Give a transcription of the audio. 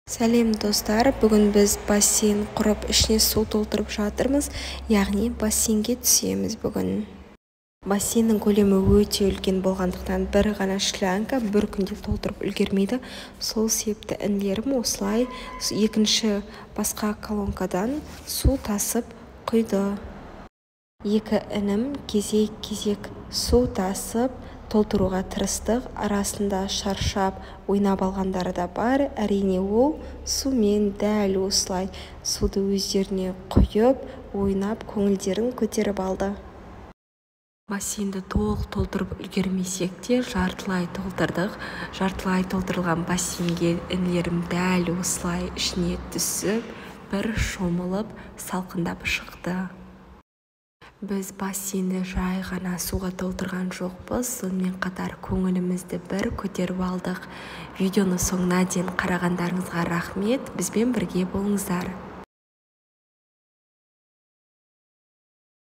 Сәлем, достар! Бүгін біз бассейн құрып, ішіне су толтырып жатырмыз, яғни бассейнге түсеміз бүгін. Бассейннің көлемі өте үлкен болғандықтан, бір ғана шланга бір күнде толтырып үлгермейді. Сол себепті інілерім осылай екінші басқа колонкадан су тасып құйды. Екі інім кезек-кезек су тасып толтыруға тырыстық. Арасында шаршап, ойнап алғандары да бар, әрине. Ол сумен дәл осылай суды өздеріне құйып, ойнап, көңілдерін көтеріп алды. Бассейнді толық толтырып үлгермесек те, жартылай толтырдық. Жартылай толтырылған бассейнге інілерім дәл осылай ішіне түсіп, бір шомылып, салқындап шықты. Біз бассейнді жай ғана суға толтырған жоқпыз, сонымен қатар көңілімізді бір көтеріп алдық. Видеоны соңына дейін қарағандарыңызға рахмет, бізбен бірге болыңыздар!